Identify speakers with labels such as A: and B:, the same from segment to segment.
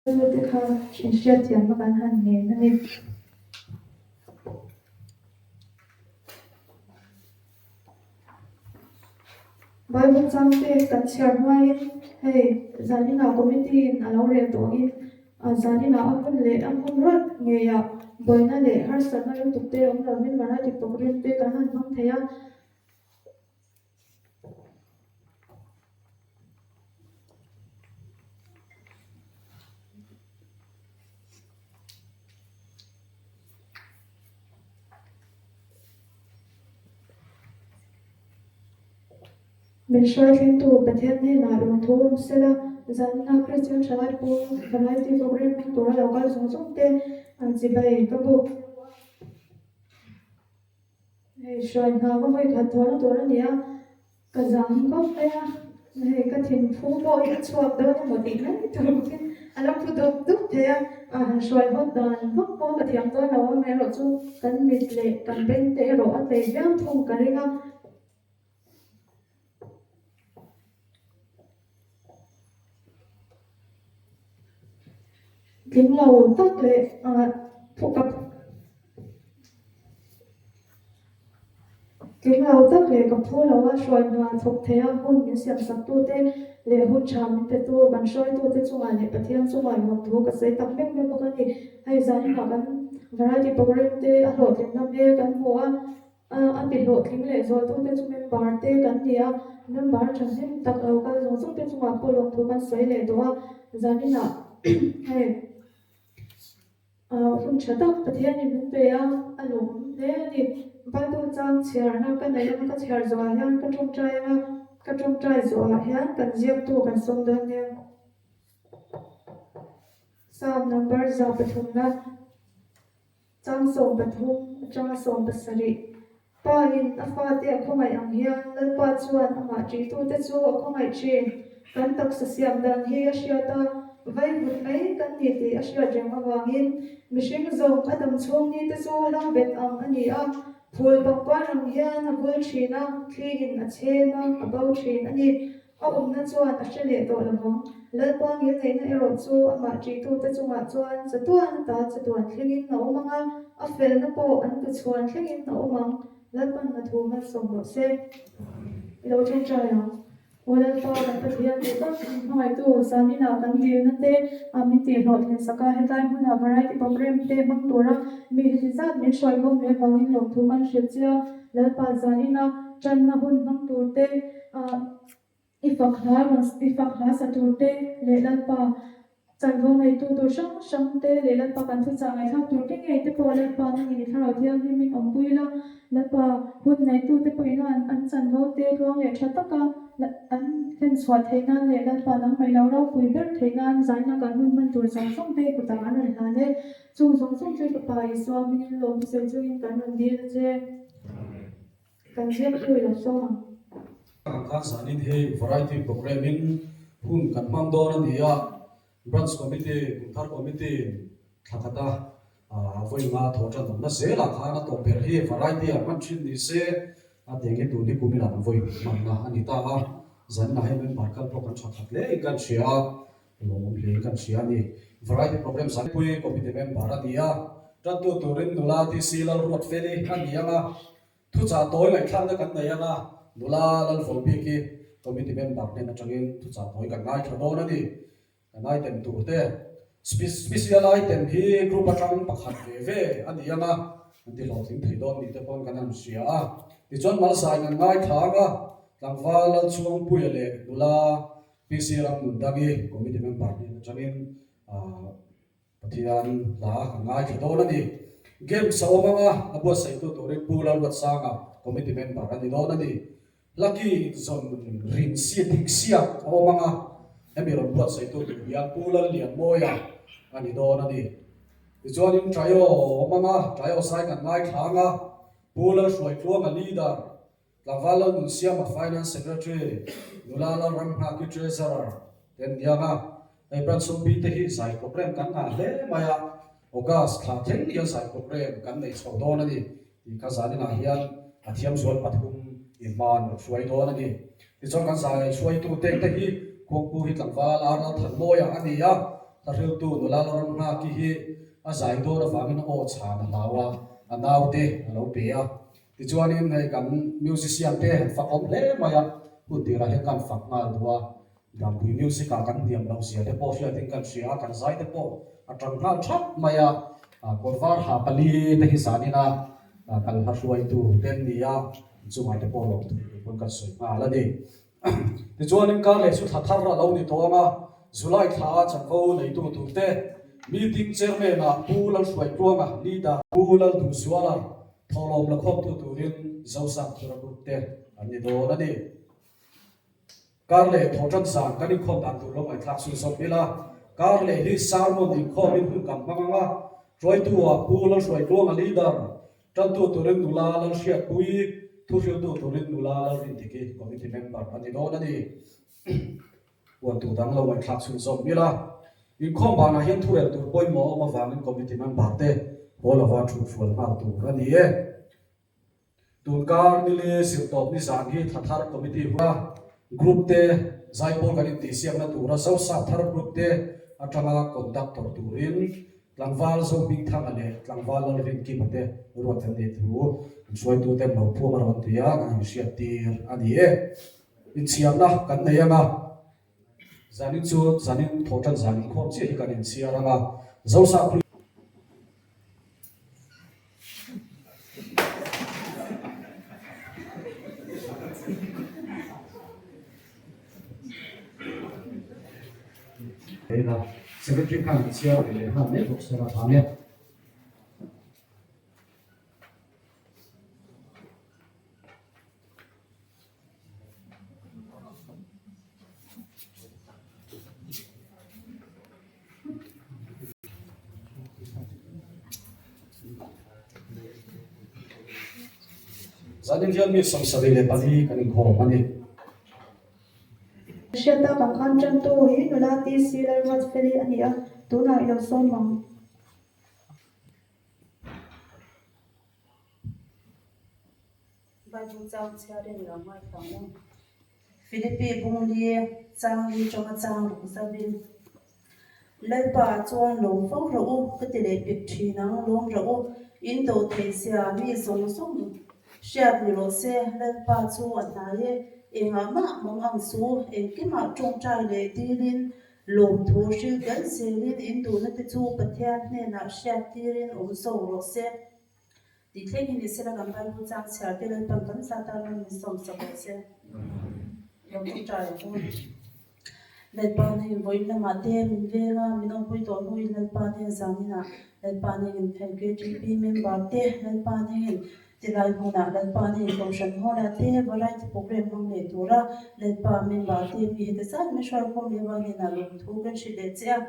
A: Nute kha inhriatthiamna kan han ngen a ni. Bible changte kan chhiar hnuaiin hei zaninah committee in a lo rel tawh angin zaninah a hun leh a hmun rawt ngeiah buaina leh harsatna lutuk te awm lovin Marathi program te kan han hmang thei a. Min hruaithlengtu Pathian hnenah lawmthu awm sela, zanina Kristian thalai pawl variety program hmang tura lo kal zawng zawng te chibai ka buk. Hei hruai hna ka vawi khat thawn a tur a ni a, ka zang khawp mai a, hei ka thinphu pawh hi a chhuak dawn emaw tih mai tur bawkin a la phu dup dup thei a, a han hruai hawt dan vak pawh ka thiam dawn lo a, amaherawhchu kan mit leh kan beng te erawh a tlei viau thung ka ring a. Tling lo tak leh tling lo tak leh ka phu lo a, hruai hna thawk thei a, hun min siam sak tute leh hun tha min pe tu kan hruaitute chungah leh Pathian chungah lawmthu ka sawi tak meuh meuh bawk a ni. Hei zaninah kan variety program te a hlawhtlinna hmel kan hmu a. A ti hlawhtling leh zualtute chu member te kan ni a, member thahnem tak lo kal zawng zawng te chungah pawh lawmthu kan sawi leh tawh a, zaninah hei hun tha tak Pathianin min pe a, a lawmawm hle a ni. Bible chang chhiarna ka neih anga ka chhiar zawhah hian ka tawngtai anga ka tawngtai zawhah hian kan ziaktu kan sawm dawn nia. Psalm number 103na. Chang 13 atanga 17, Pa in a fate a khawngaih ang hian Lalpa chuan amah ṭihtute chu a khawngaih ṭhin. Kan taksa siam dan hi a hriat a, vaivut mai kan ni tih a hriat reng avangin mihring zawng a dam chhung ni te chu hlauhbet ang a ni a, phul pangpar ang hian a vul ṭhin a, thli in a chhem a, a bo ṭhin a ni. A awmna chuan a hre leh tawh lo vang. Lalpa ngilneihna erawh chu amah ṭihtute chungah chuan chatuan ata chatuan thlengin a awm ang a, a felna pawh an tuchhuan thlengin a awm ang. Lalpan a thu malsawm rawh se. I lo ṭawngṭai ang. Aw Lalpa, kan Pathian duh tak min hmangaihtu, zaninah kan dilna te min tihhlawhtlin sak a, hetlai hmuna variety program te hmang tura mi heti zat min hruaikhawm ve avangin lawmthu kan hrilh che a. Lalpa, zanina ṭanna hun hmang tur te, I fak hla rawn i fak hla sa tur te leh Lalpa chanvo neitu tur hrang hrang te leh Lalpa kan thuchah ngaihthlak tur te ngei te pawh Lalpa nangin i thlarau thianghlim in awmpui la, Lalpa hun neitu te pawhin an an chanvo te tluang leh tha taka an hlenchhuah theih nan leh Lalpa nangmah ilo ropui ber theih nan zaina kan hun hman tur zawng zawng te i kutah an rawn hlan e. Chung zawng zawng chu i fapa Isua hmingin lawm sawi chungin kan rawn dil a che. Kan ziak thui lo sawm ang.
B: Ang khan zanin hi Variety Programme in hun kan hmang dawn a ni a, Branch Committee, Kumthar Committee in thla khata vawi nga thaw tan awmna zelah khan a tawp ber hi Variety ah hman thin ni se a ti ang hi tun hi kum inah kan vawi hmanna a ni ta a, zaninah hian member kal pawh kan tha khat hle in kan hria a, lawmawm hle in kan hria a ni. Variety Programme Zanpui Committee member a ni a, tantu turin nula DC Lalruatfeli a ni ang a, Thuchah tawi ngaihthlakna kan nei anga nula Lalvawlbik hi committee member hnen atangin thuchah tawi kan ngaithla dawn a ni. Kan item tur te special item hi group atang pakhat ve ve a ni anga an ti hlawhtling thei dawn ni te pawn kan han hria a. Tichuan Malsai kan ngaithla anga tlangval Lalchhuangpuia leh nula PC Ramnundangi committee member hnen atangin Pathian hla kan ngaithla dawn a ni. Games a awm anga a buatsaihtu turin Pu Lalruatsanga committee member a ni dawn a ni. Lucky inzawn rin si dik siak a awm anga hemi rawn buatsaihtu tur hian Pu Lallianmawia a ni dawn a ni. Tichuanin Traio a awm anga Traio sai kan ngaithla anga Pu Lalhruaitluanga leader, Tlangval Lalnunsiama Finance Secretary, Nula Lalramnghaki Treasurer te an ni ang a, hei Branch Sawmbi te hi zai programme kan ngah hle mai a, August thla thleng hian zai programme kan nei chho dawn a ni tih kha zaninah hian a thiam zual pathum i hma an rawn hruai dawn a ni. Tichuan kan zai hruaitu te te hi Khuangpu hi tlangval Arnold Thanmawia a ni a. Hlahriltu nula la rawn nghak i hi a zai dawn avangin a aw chhan a hlau a, a naute a lo pe a. Tichuanin hei kan musician te han fak awm hle mai a, hun tirah hian kan fak nghal duh a, Dampui music ah kan hniam loh zia te pawh hriatin kan hria a, kan zai te pawh a tang nghal thap mai a, kawr var ha pali te hi zanin a kal hla hruaitu te an ni a, chungah te pawh lawmthu tur pawn kan sawi nghal a ni. Tichuanin kar leh chu thla thar a lo ni tawh ang a, July thla a chanvo neitu turte meeting chairman ah Pu Lalhruaitluanga leader, Pu Lalduhzuala thawhlawm la khawmtu turin Zosap Thura Group te an ni dawn a ni. Kar leh thawhtan zan kan inkhawm dan tur lo ngaihthlak chu zawm ila, kar leh hi sermon inkhawmin hun kan hmang ang a, hruaitu ah Pu Lalhruaitluanga leader, tantu turin nula Lalhriatpui, thuhriltu turin nula Lalrindiki committee member a ni dawn a ni. Puantu dang lo ngaihthlak chhun zawm ila, inkhawm banah hian thurel tur pawimawh a awm avangin committee member te haw lova thuhrual nghal tur a ni e. Tunkar nili zirtawp nizan hi Thathar Committee huna Group te zaipawl kan intihsiakna tura Zosap Thar Group te atanga conductor turin tlangval Zohmingthanga leh tlangval Lalrinkima te ruat an nih thu an hruaituten lo phuam a rawn ti a, kan inhriattir a ni e. Inchhiarna kan nei ang a, zanin chu zanin thawhtan zan inkhawm chiah hi kan inchhiar ang a, Zosap. Secretary khan chhiar ve leh nghal mai bawk se la tha nia. Zanin hian mi 74 kan inkhawm a ni.
A: Hriat tak ang khan tantu hi nula TC Lalruatfeli a ni a, tunah i lo sawm ang.
C: Bible chang chhiarin lo ngaithla ang u. Philippi bung li chang li tanga chang ruk zauhin, Lalpa chuan lawm fo rawh u, ka ti leh pek thin ang, lawm rawh u, in do theih zia mi zawng zawng hriat ni rawh se, Lalpa chu a hnai e, engah mah mang ang su, engkimah tawngtai leh dilin lawmthu hril tel zelin in duhna te chu Pathian hnenah hriat tirin awm zawk rawh se. Tih thleng hi ni sela kan Bible chang chhiar te Lalpan kan za tan rawn min sawm sak rawh se. Lo tawngtai ang u. Lalpa hnen vawiin lamah te min veng a, min awmpui tawh hnuin Lalpa hnen zaninah Lalpa hnen hei KTP member te Lalpa hnen tilai hmunah Lalpa hnen Kohhran Hall-ah te variety program hmang leh tura Lalpa member te mi heti zat min hruaikhawm leh avang hnenah lawmthu kan hrilh leh che a.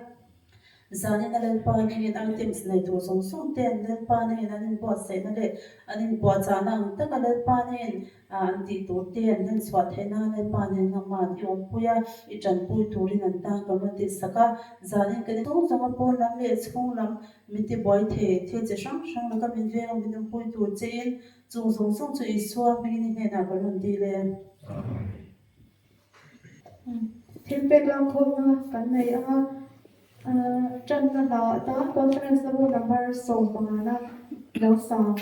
C: Zanin a Lalpa nengin items nei tur zawng zawng ten Lalpa nengin an inbuatsaihna leh an inpuahchahna ang taka Lalpa nengin an tih tur te an hlenchhuah theih nan Lalpa nen nangmah i awmpui a, i tanpui turin an tan kan rawn tihsak a. Zanin kan zawng zawng a pawn lam leh chhung lam min tibuai thei thil chi hrang hrang laka min veng a min awmpui tur chein chung zawng zawng chu Isua hmingin i hnenah kan rawn dil e.
A: Thil pek lakkhawmna kan nei ang a, tanna hla atan conference na bu number 15 na lo sang.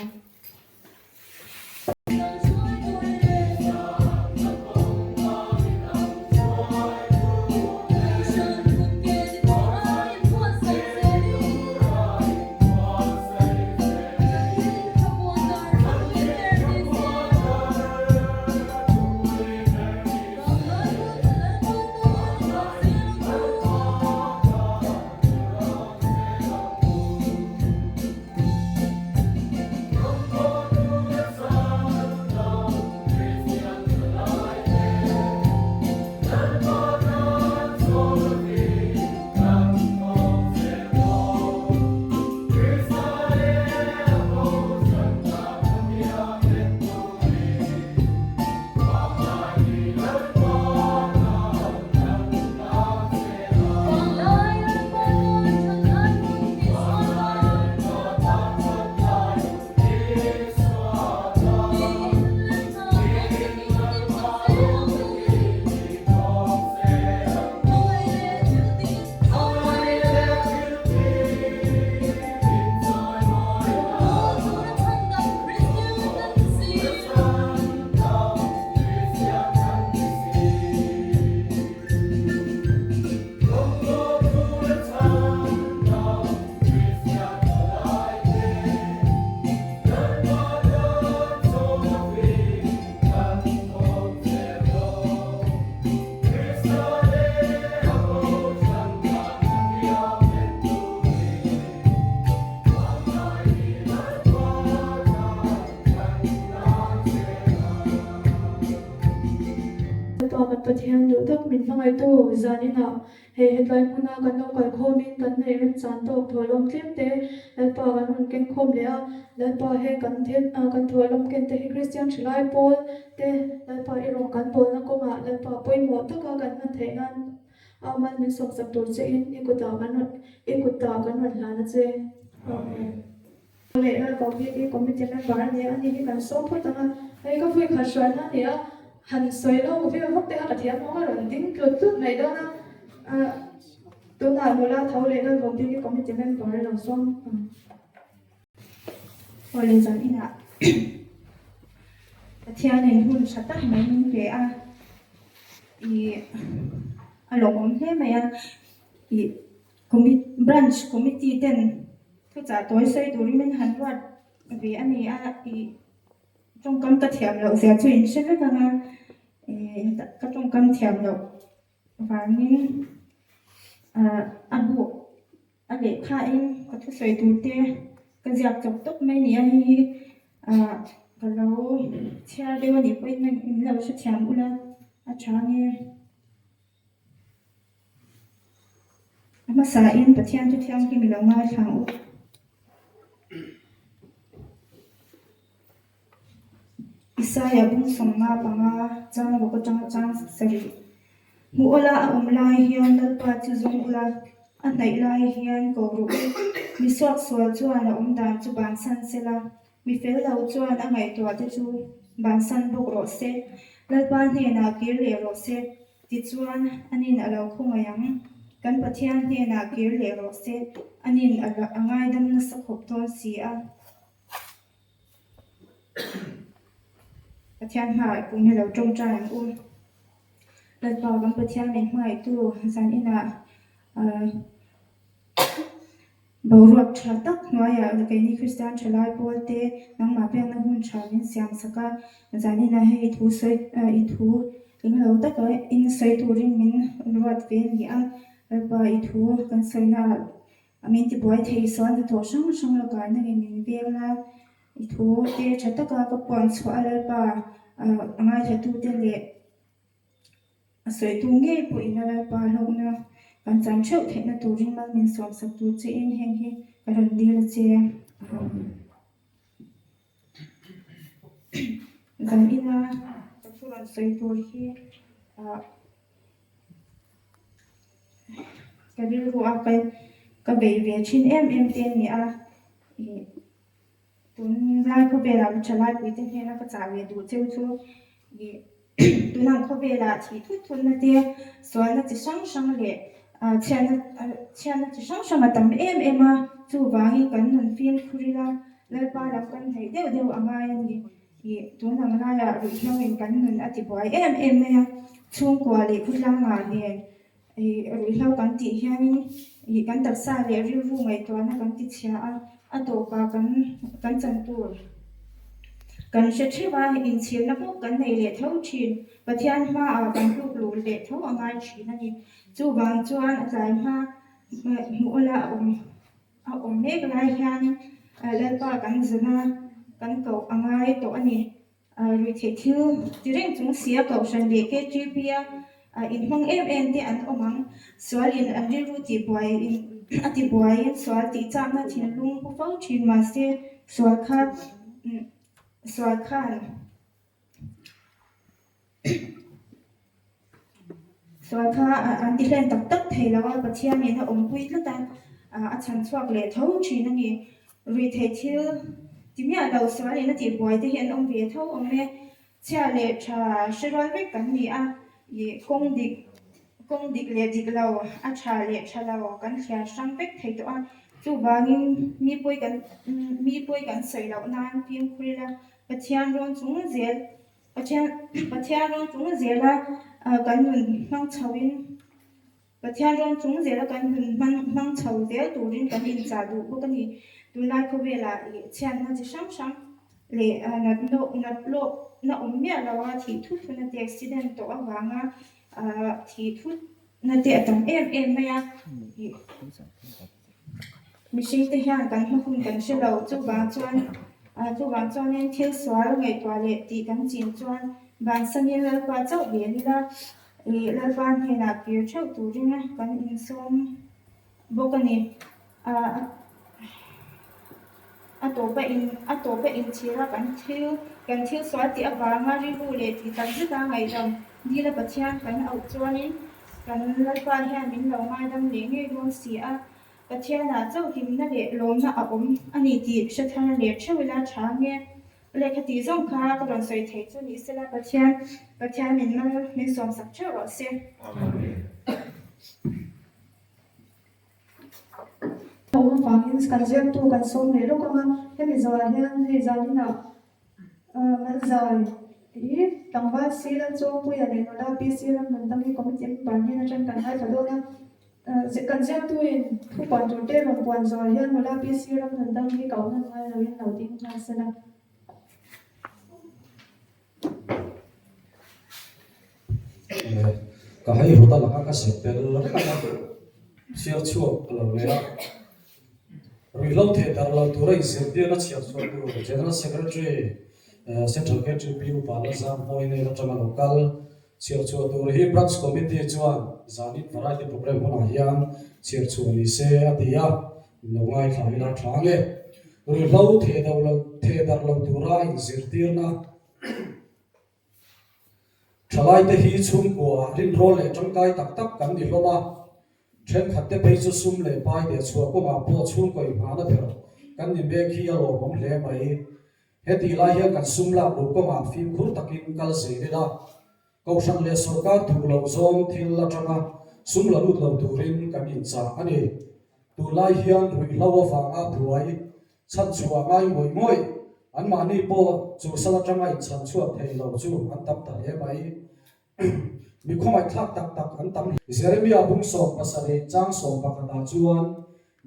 A: Pathian duh tak min hmangaihtu zaninah hei hetlai hmuna kan lo kalkhawmin kan neih remchan tawk thawhlawm tlem te Lalpa kan rawn keng khawm leh a, Lalpa heng kan thil kan thawhlawm ken te hi Kristian thalai pawl te Lalpa i rawn kan bawlna kawngah Lalpa pawimawh taka kan hman theih nan a mal min sawmsak tur che in i kutah kan rawn i kutah kan rawn hlan a che. Amen. Leh Lalko hi i committee member a nia, ani hi kan sawm phawt ang a, hei ka vui khat hruaina a ni a, han sawi lo vel vak te kha ka thiam ang a rawn ding tlut tlut mai dawn a, ah tunah nula tho leh Lalko bik i committee member a lo sawm ang.
D: Aw le zan inah Pathianin hun tha tak mai min pe a, ih a lawmawm hle mai a, ih Branch Committee ten thuchah tawi sawi turin min han ruat ve a ni a, ih tawngkam ka thiam loh zia chu in hre vek ang a, ih ka tawngkam thiam loh vangin ah a bu a lehkhain ka thusawi tur te ka ziak chawp tawp mai a ni a, hei hi ah ka lo chhiar deuh a nih pawhin min lo hrethiam ula a tha nge. A hmasain Pathian chu thianghlim i lo ngaithla ang u. Isaia bung 55 chang ruk atanga chang sarih. Hmuh ula a awm lai hian Lalpa chu zawng ula, a hnaih lai hian ko rawh u. Mi suaksual chuan a awm dan chu bansan sela, Mi fel lo chuan a ngaihtuah te chu bansan bawk rawh se, Lalpa hnenah kir leh rawh se, tichuan anin a lo khawngaih ang. Kan Pathian hnenah kir leh rawh se, anin a a ngaidam nasa khawp dawn si a. Pathian hmaah pum hi lo tawngtai ang u. Lalpa kan Pathian min hmangaihtu zan inah ah. Boruak tha tak hnuaiah keini Kristian thalai pawl te nangmah piakna hun tha min siam sak a, zaninah hei i thu sawi i thu eng lo taka in sawi turin min ruat ve a ni a, Lalpa i thu kan sawina ah min tibuai thei sual hnathawh hrang hrang lakah nangin min veng la, i thu te tha taka ka puan chhuah a Lalpa a ngaithlatute leh A sawitu ngei pawhin a Lalpa hlawkna kan chan theuh theihna turin mal min sawmsak tur chein heng hi ka rawn dil a che. Zan ina ka thu rawn sawi tur hi ka rilru a ka bei ve thin em em te a ni a. Tunlai khawvelah mi thalaipui te hnena ka chah ve duh cheu chu ih tunang khawvelah thih thut thutna te sualna chi hrang hrang leh chhiatna chhiatna chi hrang hrang a tam em em a, chuvangin kan nun fimkhur ila Lalpa lam kan hnaih deuh deuh a ngai a ni. Ih tunang laiah ruihhlo in kan nun a tibuai em em mai a, chhungkua leh khawtlangah nen Ih ruihhlo kan tih hianin ih kan taksa leh rilru ngaihtuahna kan ti chhia a, a tawpah kan kan chan tur kan hre theuh a, inchhirna bawk kan nei leh tho thin. Pathian hmaah kan tluk luh leh tho a ngai thin a ni. Chuvang chuan a tlai hma hmuh ula a awm a awm mek lai hianin Lalpa kan zun a, kan koh a ngai tawh a ni. Ruihtheih thil ti reng chung sia Kohhran leh KTP a inhmang em em te an awm ang. Sualin an rilru tihbuai in a tibuaiin sual tihchakna thinlung pu fo thin mahse sual kha sual khan Sual kha an ti hlen tak tak thei lo a, Pathianin a awmpui tlat a, a chhan chhuak leh tho thin a ni. Ruihtheih thil ti miah lo sualin a tihbuai te hi an awm ve tho awm e. Chhia leh tha hre rual vek kan ni a, ih kawng dik kawng dik leh dik lo, a tha leh tha lo kan thliar hrang vek thei tawh a. Chuvangin mi pawi kan mi pawi kan sawi loh nan fimkhur ila Pathian rawn chung zel Pathian Pathian rawn chung zela kan nun hmang chhoin Pathian rawn chung zela kan nun hmang hmang chho zel turin kan inchah duh bawk a ni. Tunlai khawvelah ih chhiatna chi hrang hrang leh nat nawh nat lawkna awm miah lo a thih thut thutna te accident tawh avanga thih thutna te a tam em em mai a. Ih Mihring te hian kan hma hun kan hre lo, chuvang chuan chuvang chuanin thil sual ngaihtuah leh tih kan chin chuan vansanin Lalpa chauh vel ila. Ih Lalpa hnenah kir theuh turin kan insawm bawk a ni. A tawpa in a tawpa inchhira kan thil kan thil sual tih avanga rilru leh tih tak zeta ngaihdam dila Pathian kan auh chuanin kan Lalpa hian min lo ngaidam leh ngei dawn si a. Pathianah chauh hlimna leh lawmna a awm a ni tih hre thar leh theuh ila tha nge. Lehkha tih zawng kha ka rawn sawi thei chu ni sela Pathian Pathian min mal min sawm sak theuh rawh se.
A: A awm avangin kan ziaktu kan sawm leh lawk ang a, hemi zawhah hian hei zaninah Malzai hi tlangval si Lalchawngpuia leh nula PC Ramnundangi committee member hnen atang kan ngaithla dawn a. Kan ziaktuin thu puan tur te rawn puan zawhah hian nula PC Ramnundangi kohna ngai loin lo ding nghal sela.
B: Ka hei hawt a laka ka zep tel reng a, chhiar chhuak a lo leh a. Ruihhlo theh darh lo tura inzirtirna chhiar chhuah tur General Secretary Central KTP Upa Lalzam Hmawinel atanga lo kal chhiar chhuah tur hi Branch Committee chuan zanin Variety Programme hunah hian chhiar chhuah ni se a ti a, lo ngaithla ila tha ang e. Ruihhlo theh darh lo tura inzirtirna. Thalaite hi chhungkua rinrawl leh tangkai tak tak kan ni hlawm a, thenkhatte phei chu sum leh pai leh chhuah kawngah pawh chhungkaw inghahna ber kan ni mek hi a lawmawm hle mai. Hetih lai hian kan sum lak luh kawngah fimkhur takin kal zel ila, kohhran leh sawrkar duh loh zawng thil atanga sum la lut lo turin kan inchah a ni. Tunlai hian ruihhlo avanga buai Chhan chhuah ngai ngawih ngawih, anmahni pawh chu sal atanga inchhan chhuak thei lo chu an tam ta hle mai. Mi khawngaihthlak tak tak an tam hle. Jeremia bung 17 chang 11 ah chuan,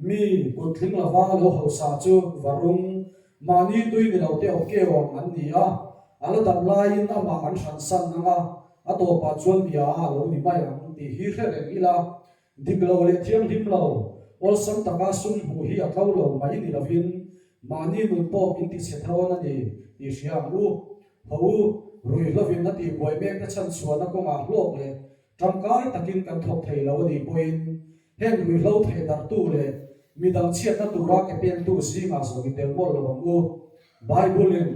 B: Mi kut tling lova lo hausa chu varung, mahni tui ni lo te awkeu ang an ni a, a la dam laiin amah an hransan ang a, a tawpah chuan mia a lo ni mai ang tih hi hre reng ila, Dik lo leh thianghlim lo, awlsam taka sum hmuh hi a tlo lo mai ni lovin mahni nun pawh min ti chhe thawn a ni tih hria ang u. Ho u, ruihhlovin a tihbuai mekte chhan chhuahna kawngah hlawk leh tangkai takin kan thawk thei lo a nih pawhin heng ruihhlo theh darhtu leh midang chhiatna tura ke pentu zingah zawng i tel mawlh lo ang u. Bible-in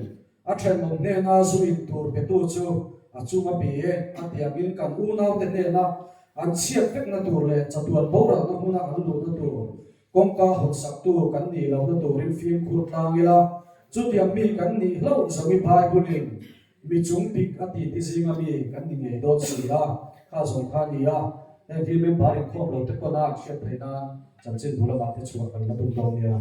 B: a thenawm hnena zu in tur petu chu a chung a bi e a ti angin kan unaute hnena an chhiat vekna tur leh chatuan boralna hmuna an luhna tur kawngka hawnsaktu kan nih lohna turin fimkhur tlang ila, chutiang mi kan nih hlauh zohi Bible-in mi chung bik a ti ti zinga mi kan ni ngei dawn si a, kha zawng kha a ni a, heng hi member inkhawm lo te pawn a an hriat theih nan chanchin bu lamah te chhuah kan la tum dawn nia.